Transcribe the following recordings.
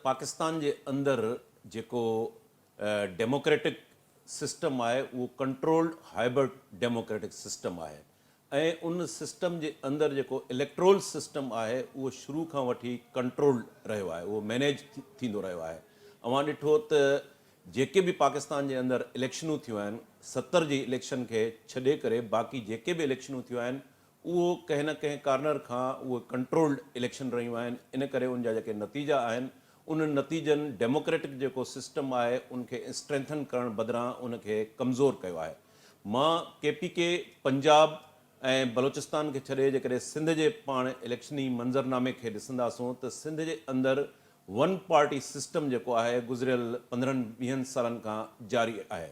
پاڪستان جي اندر جيڪو ڊيموڪريٽڪ سسٽم آهي اهو ڪنٽرولڊ هائبرڊ ڊيموڪريٽڪ سسٽم آهي ۽ ان سسٽم جي اندر جيڪو اليڪٽرول سسٽم آهي اهو شروع کان وٺي ڪنٽرولڊ رهيو آهي اهو مينيج ٿيندو رهيو آهي. اوهان ڏٺو ته جيڪي به پاڪستان جي اندر اليڪشنون ٿيون آهن 70 جي اليڪشن کي ڇڏي ڪري باقي جيڪي به اليڪشنون ٿيون آهن اهو ڪنهن نه ڪنهن ڪارنر کان اهي ڪنٽرولڊ اليڪشن رهيون آهن ان ڪري ان جا جيڪي نتيجا آهن انهن نتيجن ڊيموڪريٽڪ جيڪو سسٽم آهي ان کي اسٽرينٿن ڪرڻ بدران ان کي ڪمزور ڪيو آهي. مان ڪي پي ڪي، پنجاب ۽ بلوچستان کي ڇڏي جيڪڏهن سنڌ جي پاڻ اليڪشني منظرنامي کي ڏسنداسون ته سنڌ جي اندر ون پارٽي سسٽم جيڪو آهي گذريل 15 ويهن سالن کان جاري آهي.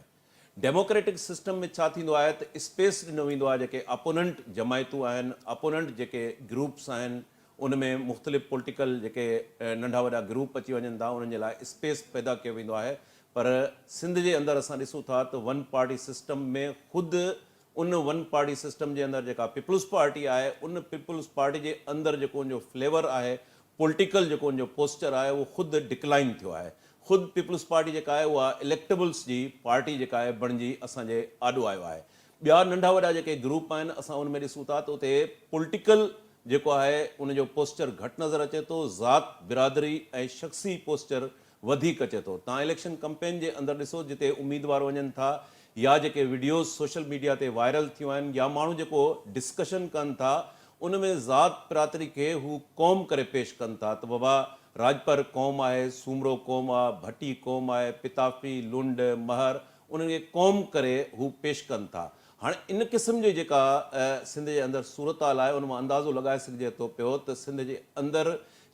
ڊيموڪريٽڪ سسٽم ۾ ڇا ٿيندو آهي ته اسپيس ڏنو ويندو آهي جيڪي اپوننٽ جماعتون آهن اپوننٽ جيڪي گروپس آهن ان ۾ مختلف پوليٽيڪل جيڪي ننڍا وڏا گروپ اچي وڃن ٿا انهن جي لاء اسپيس پيدا ڪيو ويندو آهي پر سنڌ جي اندر اسان ڏسون ٿا ته ون پارٽي سسٽم ۾ خود ان ون پارٽي سسٽم جي اندر جيڪا پيپلز پارٽي آهي ان پيپلز پارٽي جي اندر جيڪو ان جو فليور آهي پوليٽيڪل جيڪو ان جو پوسچر آهي اهو خود ڊڪلائن ٿيو آهي. خود پيپلز پارٽي جيڪا آهي اها اليڪٽبلز جي پارٽي جيڪا آهي بڻجي اسان جي آڏو آيو آهي. ٻيا ننڍا وڏا جيڪي گروپ آهن اسان ان ۾ ڏسون ٿا ته اتي پوليٽيڪل جيڪو آهي ان جو پوسچر گهٽ نظر اچي ٿو، ذات، برادري ۽ شخصي پوسچر وڌيڪ اچي ٿو. تان اليڪشن ڪمپين جي اندر ڏسو جتي اميدوار وڃن ٿا يا جيڪي وڊيوز سوشل ميڊيا تي وائرل ٿيون آهن يا ماڻهو جيڪو ڊسڪشن ڪن ٿا ان ۾ ذات برادري کي هو قوم ڪري پيش ڪن ٿا ته بابا راڄپر قوم آهي، سومرو قوم آ، ڀٽي قوم آهي، پتافي، لنڊ، مهر انهن کي قوم ڪري هو پيش ڪن ٿا. هاڻي ان قسم جي جيڪا سنڌ جي اندر صورتحال آهي ان مان اندازو لڳائي سگهجي ٿو پيو ته سنڌ جي اندر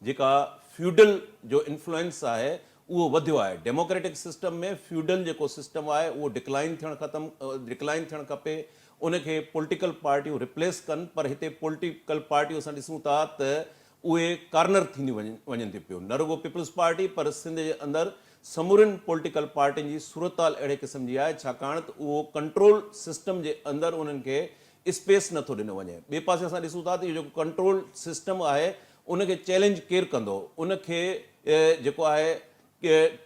جيڪا فيوڊل جو انفلوئنس آهي اهو وڌيو آهي. ڊيموڪريٽڪ سسٽم ۾ فيوڊل جيڪو سسٽم آهي اهو ڊڪلائن ٿيڻ ختم ڊڪلائن ٿيڻ کپي ان کي پوليٽيڪل پارٽيون ريپليس ڪن پر هتي پوليٽيڪل پارٽيون اسان ڏسون ٿا ته اهي ڪارنر ٿينديون وڃن ٿيون پيون نه رڳو پيپلز پارٽي پر سنڌ جي اندر سمورين پوليٽيڪل پارٽين جي صورتحال اهڙي قسم جي آهي ڇاڪاڻ ته اهو ڪنٽرول سسٽم جي اندر انهن کي اسپيس نه ٿو ڏنو وڃي ٻئي پاسي اسان ڏسون ٿا ته اهو جيڪو ڪنٽرول سسٽم آهي ان کي چئلينج ڪير ڪندو ان کي جيڪو آهي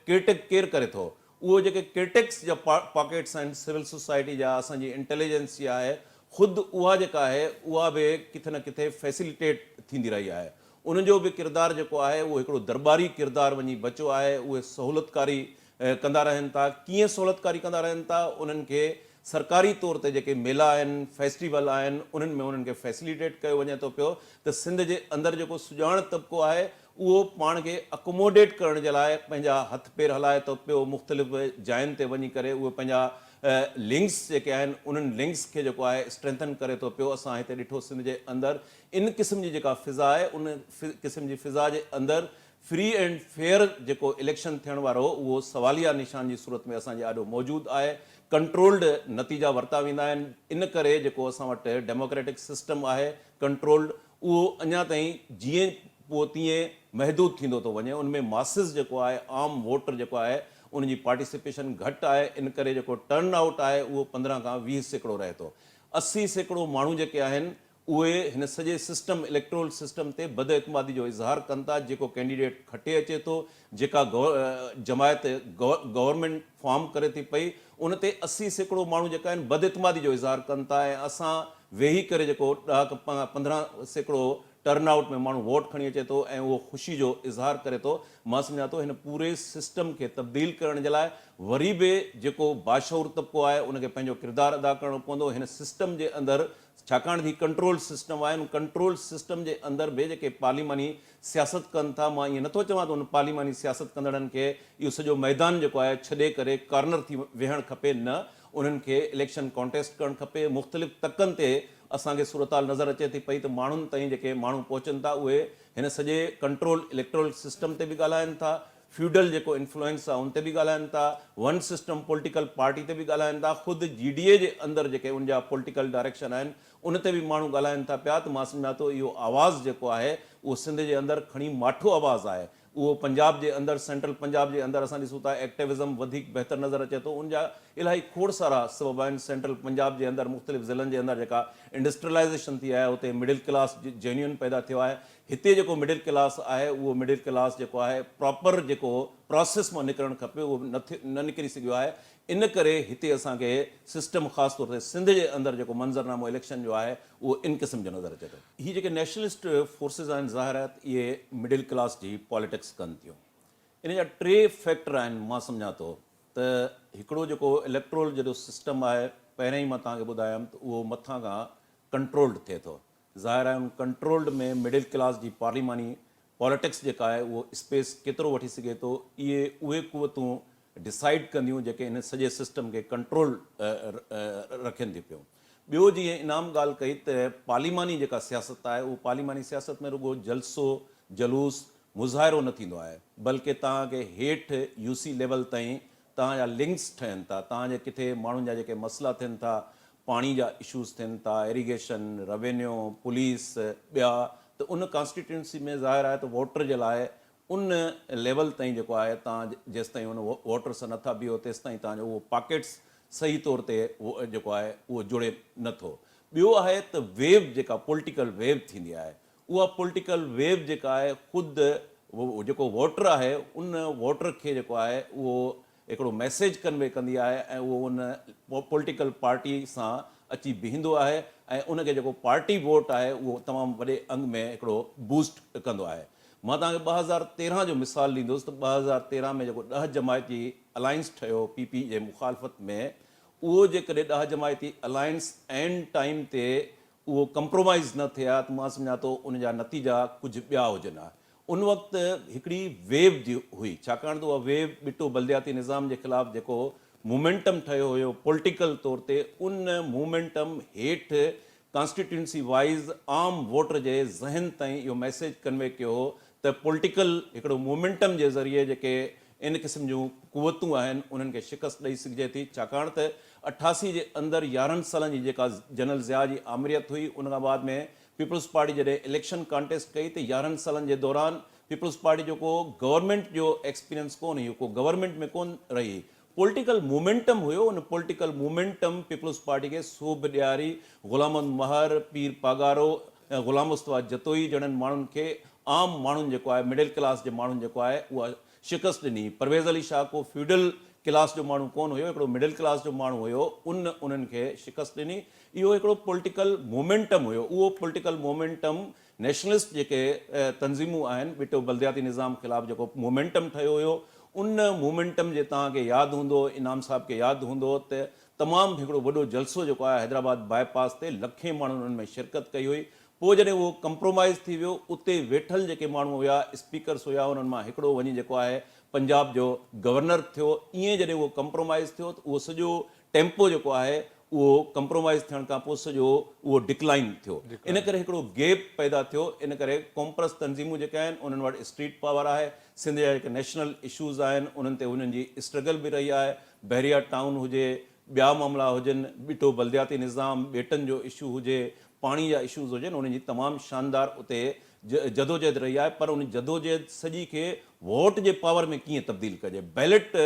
ڪرٽڪ ڪير ڪري ٿو اهو جيڪي ڪرٽڪس جا پاڪيٽس آهن سول سوسائٽي جا اسان جي انٽيليجنس جي آهي خود اها جيڪا آهي اها به ڪٿي نه ڪٿي فيسليٽيٽ ٿيندي رهي آهي ان جو به ڪردار جيڪو آهي اهو هڪڙو درٻاري ڪردار وڃي بچيو آهي اهي سهولتڪاري ڪندا رهن ٿا ڪيئن سهولتڪاري ڪندا رهن ٿا انهن کي سرڪاري طور تي جيڪي ميلا آهن فيسٽيول آهن انهن ۾ انهن کي فيسليٽيٽ ڪيو وڃي ٿو پيو ته سنڌ جي اندر جيڪو سڄاڻ طبقو آهي اهو پاڻ کي اڪوموڊيٽ ڪرڻ جي لاء پنهنجا هٿ پير هلائي ٿو پيو مختلف جاين تي وڃي ڪري اهي پنهنجا لنڪس جيڪي آهن انهن لنڪس کي جيڪو آهي اسٽرينٿن ڪري ٿو پيو اسان هتي ڏٺو سنڌ جي اندر ان قسم جي جيڪا فضا آهي ان قسم جي فضا جي اندر فري اينڊ فيئر جيڪو اليڪشن ٿيڻ وارو هو اهو سواليه نشان جي صورت ۾ اسان جي آڏو موجود آهي ڪنٽرولڊ نتيجا ورتا ويندا آهن ان ڪري جيڪو اسان وٽ ڊيموڪريٽڪ سسٽم آهي ڪنٽرولڊ اهو اڃا تائين جيئن پوء تيئن محدود ٿيندو ٿو وڃي ان ۾ ماسز جيڪو آهي عام ووٽر جيڪو آهي ان جي پارٽيسپيشن گهٽ آهي ان ڪري جيڪو ٽرن آئوٽ آهي اهو 15 کان 20% رهي ٿو 80% ماڻهو جيڪي آهن اهي هن سڄي سسٽم اليڪٽرول سسٽم تي بداعتمادي جو اظهار ڪن ٿا جيڪو ڪينڊيڊيٽ کٽي اچي ٿو جيڪا جماعت گورنمينٽ فارم ڪري ٿي پئي ان تي 80% ماڻهو جيڪا آهن بداعتمادي جو اظهار ڪن ٿا ۽ اسان ويهي ڪري جيڪو ڏهه 15% ٽرن آئوٽ ۾ ماڻهو ووٽ کڻي اچي ٿو ۽ اهو خوشي جو اظهار ڪري ٿو مان سمجهان ٿو هن پوري سسٽم کي تبديل ڪرڻ جي لاء وري به جيڪو باشعور طبقو آهي ان کي پنهنجو ڪردار ادا ڪرڻو پوندو هن سسٽم جي اندر ڇاڪاڻ ته هي ڪنٽرول سسٽم آهي ان ڪنٽرول سسٽم جي اندر به جيڪي پارليماني سياست ڪن ٿا مان ائين نٿو چوان ته ان پارليماني سياست ڪندڙن کي اهو سڄو ميدان جيڪو آهي ڇڏي ڪري ڪارنر ٿي ويهڻ کپي نه انهن کي اليڪشن ڪانٽيسٽ ڪرڻ کپي مختلف تڪن تي اسان کي صورتحال نظر اچي ٿي پئي ته ماڻهن تائين جيڪي ماڻهو پهچن ٿا اهي هن سڄي ڪنٽرول اليڪٽرول سسٽم تي به ڳالهائن ٿا فيوڊل جيڪو انفلوئنس آ ان تي به ڳالهائن ٿا، ون سسٽم پوليٽيڪل پارٽي تي به ڳالهائن ٿا، خود جي ڊي اي جي اندر جيڪي ان جا پوليٽيڪل ڊائريڪشن آهن ان تي به ماڻهو ڳالهائن ٿا پيا ته مان سمجهان ٿو اهو آواز جيڪو آهي اهو سنڌ جي اندر کڻي ماٺو آواز آهي اهو پنجاب جي اندر سينٽرل پنجاب جي اندر اسان ڏسون ٿا ايڪٽيوزم وڌيڪ بهتر نظر اچي ٿو ان جا الاهي کوڙ سارا سبب آهن سينٽرل پنجاب جي اندر مختلف ضلعن جي اندر جيڪا انڊسٽريلائيزيشن ٿي آهي اتي مڊل ڪلاس جينيون پيدا ٿيو آهي. هتي جيڪو مڊل ڪلاس آهي اهو مڊل ڪلاس جيڪو آهي پراپر جيڪو پراسيس مان نڪرڻ کپي اهو نه نه نڪري سگهيو آهي ان ڪري هتي اسان کي سسٽم خاص طور تي سنڌ جي اندر جيڪو منظرنامو اليڪشن جو آهي اهو ان قسم جو نظر اچي ٿو. هي جيڪي نيشنلسٽ فورسز آهن ظاهر آهي ته اهي مڊل ڪلاس جي پاليٽڪس ڪن ٿيون. ان جا ٽي فيڪٽر آهن مان سمجهان ٿو ته هڪڙو جيڪو اليڪٽرول جيڏو سسٽم آهي پهريان ئي مان توهان کي ٻڌايم ته اهو مٿان کان ڪنٽرولڊ ٿئي ٿو ظاهر آهي ان ڪنٽرولڊ ۾ مڊل ڪلاس جي پارليماني پاليٽڪس جيڪا آهي اهو اسپيس ڪيترو وٺي سگهي ٿو اهي اهي قوتون ڊسائيڊ ڪنديون جيڪي ان سڄي سسٽم کي ڪنٽرول رکين ٿيون پيون. ٻيو جيئن انعام ڳالهه ڪئي ته پارليماني جيڪا سياست آهي اهو پارليماني سياست ۾ رڳو جلسو جلوس مظاهرو نه ٿيندو آهي بلڪه توهان کي هيٺ يو سي ليول تائين توهان جا لنڪس ٺهن ٿا توهان جي ڪٿي ماڻهن جا جيڪي مسئلا ٿين ٿا پاڻي جا اشوز ٿين ٿا ايريگيشن روينيو پوليس ٻيا ته ان ڪانسٽيٽيونسي ۾ ظاهر آهي ته ووٽر جي لاء ان ليول تائين جيڪو آهي توهان جيستائين ان ووٽر سان نٿا بيهو تيستائين توهان جو اهو پاڪيٽس صحيح طور تي جيڪو آهي اهو جڙي نٿو. ٻيو آهي ته ويو جيڪا پوليٽيڪل ويو ٿيندي آهي اها پوليٽيڪل ويو جيڪا آهي خود جيڪو ووٽر آهي ان ووٽر کي جيڪو آهي اهو هڪڙو ميسيج ڪنوي ڪندي آهي ۽ اهو ان پوليٽيڪل پارٽي سان اچي بيهندو آهي ۽ ان کي جيڪو پارٽي ووٽ آهي اهو تمام وڏي انگ ۾ هڪڙو بوسٽ ڪندو آهي. مان توهان کي 2013 جو مثال ڏيندس ته 2013 ۾ جيڪو ڏهه جماعتي الائنس ٺهيو پي پي جي مخالفت ۾ اهو جيڪڏهن ڏهه جماعتي الائنس عين ٽائيم تي اهو ڪمپرومائيز نه ٿئي ها ته مان سمجهان ٿو ان جا نتيجا ڪجهه ٻيا هجن ها. ان وقت هڪڙي ويو جي هئي ڇاڪاڻ ته اها ويو ٻٽو بلدياتي نظام جي خلاف جيڪو مومينٽم ٺهيو هيو پوليٽيڪل طور تي ان مومينٽم هيٺ ڪانسٽيٽيونسي وائيز عام ووٽر جي ذهن تائين اهو ميسيج ڪنوي ڪيو هو ته پوليٽيڪل هڪڙو مومينٽم جي ذريعي جيڪي ان قسم جون قوتون آهن انهن کي شڪست ڏئي سگهجي ٿي ڇاڪاڻ ته 88 جي اندر 11 سالن جي جيڪا جنرل ضياء جي آمريت هئي ان کان بعد ۾ پيپلز پارٽي جڏهن اليڪشن ڪانٽيسٽ ڪئي ته 11 سالن جي دوران پيپلز پارٽي جو ڪو گورنمينٽ جو ايڪسپيرينس ڪونه هيو ڪو گورنمينٽ ۾ ڪونه رهي پوليٽيڪل مومينٽم هيو ان پوليٽيڪل مومينٽم پيپلز پارٽي کي سوڀ ڏياري غلام محمد مهر، پير پاڳارو ۽ غلام مصطفيٰ جتوئي جهڙن ماڻهن کي عام ماڻهن جيڪو آهي مڊل ڪلاس جي ماڻهن جيڪو آهي اها شڪست ڏني. پرويز علي شاهه ڪو فيوڊل ڪلاس جو ماڻهو ڪونه هيو هڪڙو مڊل ڪلاس جو ماڻهو هيو ان انهن کي شڪست ڏني. اهو هڪڙو پوليٽيڪل مومينٽم هيو اهو پوليٽيڪل مومينٽم نيشنلسٽ جيڪي تنظيمون آهن ٻٽو بلدياتي نظام خلاف جيڪو مومينٽم ٺهيو هيو ان مومينٽم جي توهان کي ياد هوندو انعام صاحب کي ياد هوندو ته تمام هڪڙو وڏو جلسو جيڪو آهي حيدرآباد باء پاس تي لکين ماڻهن ان ۾ شرڪت ڪئي هئي پوء جڏهن اهو ڪمپرومائيز ٿي ويو اتي ويٺل جيڪي ماڻهو هيا اسپيڪرس هيا انهن مان هڪڙو وڃي جيڪو آهي پنجاب جو گورنر ٿيو ائين جڏهن اهو ڪمپرومائيز ٿيو ته اهو سڄو ٽيمپو جيڪو آهي اهو ڪمپرومائيز ٿيڻ کان پوء سڄو اهو ڊڪلائن ٿيو ان ڪري هڪڙو گيپ پيدا ٿيو ان ڪري قومپرست تنظيمون جيڪي آهن انهن وٽ اسٽريٽ پاور آهي سنڌ جا جيڪي نيشنل اشوز آهن انهن تي انهن جي اسٽرگل به رهي آهي بحريا ٽائون هجي ٻيا معاملا هجن ٻٽو بلدياتي نظام ٻيٽن جو اشو هجي پاڻي جا اشوز هجن انهن جي تمام شاندار اتي جدوجهد رهي آهي پر ان جدوجهد سڄي کي ووٽ جي پاور ۾ ڪيئن تبديل ڪجي، بيلٽ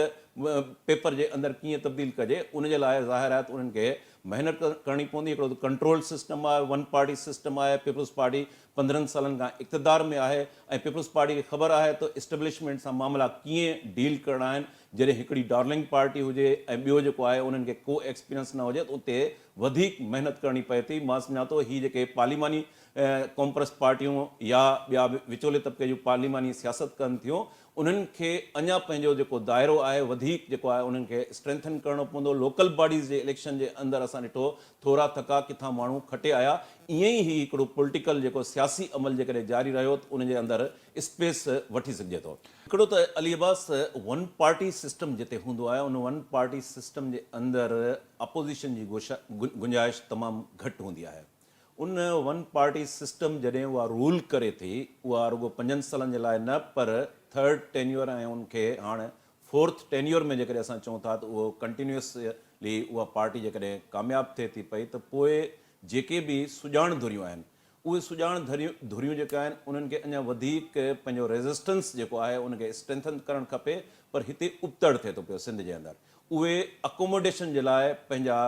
پيپر جي اندر ڪيئن تبديل ڪجي، ان جي لاء ظاهر آهي ته انهن کي محنت ڪرڻي پوندي. هڪڙو ته ڪنٽرول سسٽم آهي، ون پارٽي سسٽم آهي، پيپلز پارٽي 15 سالن کان اقتدار ۾ آهي ۽ پيپلز پارٽي کي خبر آهي ته اسٽيبلشمينٽ سان معاملا ڪيئن ڊيل ڪرڻا آهن، جڏهن هڪڙي ڊارلنگ پارٽي هجي ۽ ٻيو جيڪو آهي انهن کي ڪو ايڪسپيرينس نه هجي ته اتي وڌيڪ محنت ڪرڻي پئي ٿي. مان سمجهان ٿو هي جيڪي پارليماني قومپرست پارٽيون يا ٻيا وچولي طبقي جون پارليماني سياست ڪن ٿيون انهن کي اڃا پنهنجو جيڪو دائرو آهي وڌيڪ جيڪو آهي انهن کي اسٽرينٿن ڪرڻو پوندو لوڪل باڊيز جي اليڪشن جي اندر اسان ڏٺو ٿورا ٿڪا ڪٿان ماڻهو کٽي آيا ائين ئي هي هڪڙو پوليٽيڪل جيڪو سياسي عمل جيڪڏهن جاري رهيو ته ان جي اندر اسپيس وٺي سگهجي ٿو. هڪڙو ته Ali Abbas one party system جتي هوندو آهي ان ون پارٽي سسٽم جي اندر اپوزيشن جي گنجائش تمام گهٽ هوندي آهي ان ون پارٽي سسٽم جڏهن اها رول ڪري ٿي اها رڳو پنجن سالن جي لاء نه پر ٿرڊ ٽينيور ۽ ان کي هاڻ فورٿ ٽينيور ۾ جيڪڏهن اسان چئون ٿا ته اهو ڪنٽينيوسلي اها پارٽي جيڪڏهن ڪامياب ٿئي ٿي پئي ته پوء جيڪي به سڄاڻ ڌريون آهن اهي سڄاڻ ڌريون جيڪي آهن انهن کي اڃا وڌيڪ پنهنجو ريزسٽنس جيڪو آهي ان کي اسٽرينٿن ڪرڻ کپي پر هتي ابتڙ ٿئي ٿو پيو سنڌ جي اندر اهي اڪوموڊيشن جي لاء پنهنجا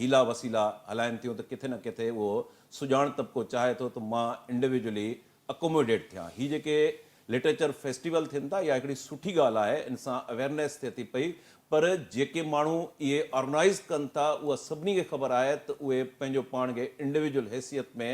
حيلا وسيلا هلائن ٿيون ته ڪٿي نه ڪٿي اهو سڄاڻ طبقو چاهي ٿو ته مان انڊيويجولي اڪوموڊيٽ ٿيان. هي جيڪي لٽريچر فيسٽيول ٿين ٿا اها هڪڙي سٺي ڳالهه آهي ان سان اويئرنيس ٿئي ٿي پئي پر جيڪي ماڻهو اهي آرگنائيز ڪن ٿا اها سڀني کي خبر آهي ته اهي پنهنجو پاڻ کي انڊيويجوئل حيثيت ۾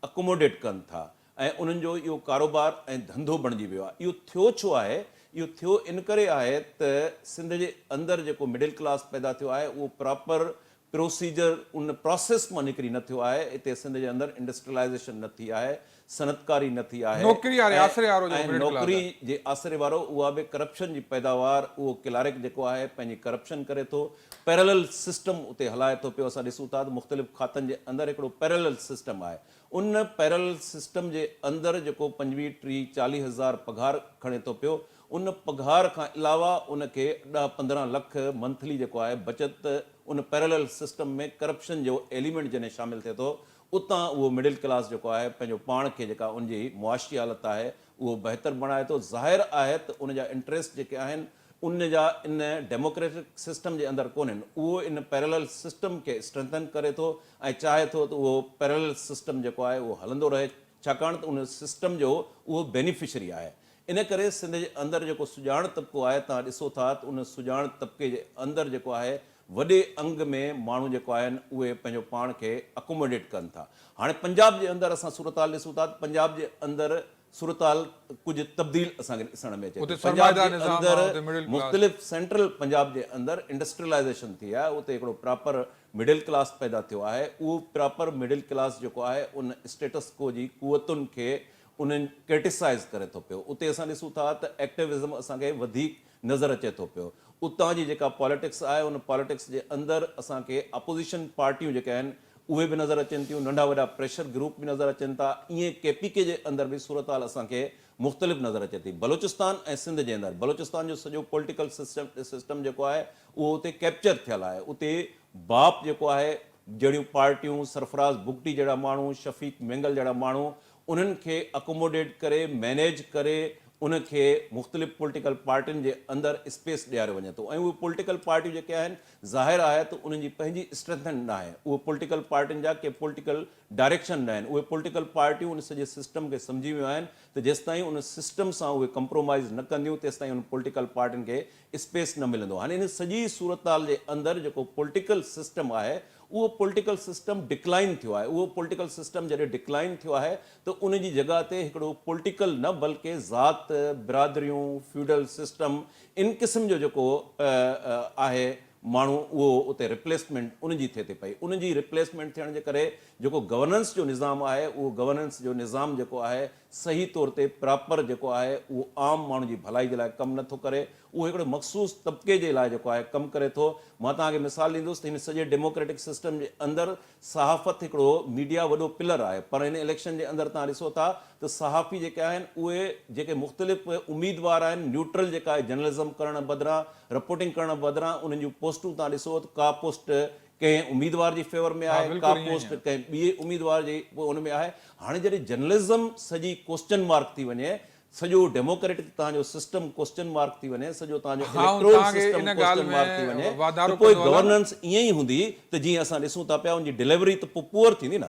اڪوموڊيٽ ڪن ٿا ۽ انهن جو اهو ڪاروبار ۽ ڌنڌو بڻجي ويو آهي. اهو ٿيو ڇو آهي؟ اهو ٿيو ان ڪري آهي ته سنڌ جي اندر جيڪو مڊل ڪلاس پيدا ٿيو آهي اهو پراپر پروسيجر ان پراسيس مان نڪري نه ٿيو آهي. اتي سنڌ جي اندر انڊسٽريلائيزيشن نه ٿي آهي، صنعتڪاري نه ٿي آهي نوڪري واري آسري وارو جيڪو ۽ مڊل ڪلاس نوڪري آهي. جي آسري وارو اها به ڪرپشن جي پيداوار اهو ڪلارڪ جيڪو آهي پنهنجي ڪرپشن ڪري ٿو پيرلل سسٽم اتي هلائي ٿو پيو اسان ڏسون ٿا ته مختلف کاتن جي اندر هڪڙو پيرلل سسٽم آهي ان پيرلل سسٽم جي اندر جيڪو پنجويهه، ٽيهه، چاليهه هزار پگهار کڻي ٿو پيو، ان پگهار کان علاوه ان کي ڏهه پندرهن لک منٿلي جيڪو آهي بچت ان پيرلل سسٽم ۾ ڪرپشن جو ايليمينٽ جڏهن شامل ٿئي ٿو اتان اهو مڊل ڪلاس جيڪو آهي پنهنجو پاڻ کي جيڪا ان جي معاشي حالت آهي اهو بهتر بڻائي ٿو ظاهر آهي ته ان جا انٽريسٽ جيڪي آهن ان جا ان ڊيموڪريٽڪ سسٽم جي اندر ڪونهن، اهو ان پيرلل سسٽم کي اسٽرينٿن ڪري ٿو ۽ چاهي ٿو ته اهو پيرلل سسٽم جيڪو آهي اهو هلندو رهي ڇاڪاڻ ته ان سسٽم جو اهو بينيفشري آهي. ان ڪري سنڌ جي اندر جيڪو سڄاڻ طبقو آهي توهان ڏسو ٿا ته ان سڄاڻ طبقي جي اندر جيڪو آهي وڏي انگ ۾ ماڻهو جيڪو آهن اهي پنهنجو پاڻ کي اڪوموڊيٽ ڪن ٿا. هاڻي پنجاب جي اندر اسان صورتحال ڏسون ٿا ته پنجاب جي اندر صورتحال ڪجهه تبديل اسان کي ڏسڻ ۾ اچي اتي ٿي. پنجاب سرمائيدار جي نظام اندر آ، اتي مڊل ڪلاس. مختلف سينٽرل پنجاب جي اندر انڊسٽريلائيزيشن ٿي آهي، اتي هڪڙو پراپر مڊل ڪلاس پيدا ٿيو آهي، اهو پراپر مڊل ڪلاس جيڪو آهي ان اسٽيٽس ڪو جي قوتن کي انهن ڪرٽيسائيز ڪري ٿو پيو. اتي اسان ڏسون ٿا ته ايڪٽيوزم اسان کي وڌيڪ نظر اچي ٿو پيو. اتان جي جيڪا پاليٽڪس آهي ان پاليٽڪس جي اندر اسان کي اپوزيشن پارٽيون جيڪي آهن اهي به نظر اچن ٿيون، ننڍا وڏا پريشر گروپ به نظر اچن ٿا، ائين ڪي پي ڪي جي اندر به صورتحال اسان کي مختلف نظر اچي ٿي. بلوچستان ۽ سنڌ جي اندر بلوچستان جو سڄو پوليٽيڪل سسٽم جيڪو آهي اهو اتي ڪيپچر ٿيل آهي، اتي باپ جيڪو آهي جهڙيون پارٽيون، سرفراز بگٽي جهڙا ماڻهو، شفيق مينگل جهڙا ماڻهو انهن کي اڪوموڊيٽ ڪري، مينيج ڪري ان کي مختلف پوليٽيڪل پارٽين جي اندر اسپيس ڏياريو وڃي ٿو ۽ اهي پوليٽيڪل پارٽيون جيڪي آهن ظاهر آهي ته انهن جي پنهنجي اسٽرينٿن ناهي، اهي پوليٽيڪل پارٽين جا ڪي پوليٽيڪل ڊائريڪشن ناهن، اهي پوليٽيڪل پارٽيون ان سڄي سسٽم کي سمجهي ويون آهن ته جيستائين ان سسٽم سان اهي ڪمپرومائيز نه ڪنديون تيستائين ان پوليٽيڪل پارٽين کي اسپيس نه ملندو. هاڻي ان سڄي صورتحال جي اندر جيڪو پوليٽيڪل سسٽم آهي اهو پوليٽيڪل سسٽم ڊڪلائن ٿيو آهي، اهو پوليٽيڪل سسٽم جڏهن ڊڪلائن ٿيو آهي ته ان جي جڳهه تي هڪڙو پوليٽيڪل نه بلڪه ذات، برادريون، فيوڊل سسٽم ان قسم جو جيڪو آهي ماڻهو اهو اتي ريپليسمينٽ ان جي ٿئي ٿي پئي، ان جي ريپليسمينٽ ٿيڻ جي ڪري جيڪو گورننس جو نظام آهي اهو گورننس جو نظام جيڪو آهي صحيح طور تي پراپر جيڪو آهي اهو عام ماڻهو جي ڀلائي جي لاء ڪم نه ٿو ڪري، اهو هڪڙي مخصوص طبقي جي لاء جيڪو آهي ڪم ڪري ٿو. مان توهان کي مثال ڏيندس ته هن سڄي ڊيموڪريٽڪ سسٽم جي اندر صحافت هڪڙو ميڊيا وڏو پلر آهي پر هن اليڪشن جي اندر توهان ڏسو ٿا ته صحافي جيڪي آهن اهي جيڪي مختلف اميدوار آهن نيوٽرل جيڪا آهي جرنلزم ڪرڻ بدران رپورٽنگ ڪرڻ بدران انهن جون پوسٽون توهان ڏسو ته ڪا پوسٽ ڪنهن اميدوار جي فيور ۾ ها آهي ڪا بلڪل ائين ئي پوسٽ آهي. ڪنهن ٻئي اميدوار جي ان ۾ آهي هاڻي جڏهن جرنلزم سڄي ڪوسچن مارڪ ٿي وڃي سڄو ڊيموڪريٽڪ توهان جو سسٽم ڪوسچن مارڪ ٿي وڃي سڄو توهان جو ها آئون اليڪٽورل توهان کي سسٽم ان ڳالهه ڪوسچن مارڪ ٿي ۾ وڃي ته واڌارو پوء ڪندو هلان. گورننس ائين ئي هوندي ته جيئن اسان ڏسون ٿا پيا ان جي ڊليوري ته پوء پوئر ٿيندي نه.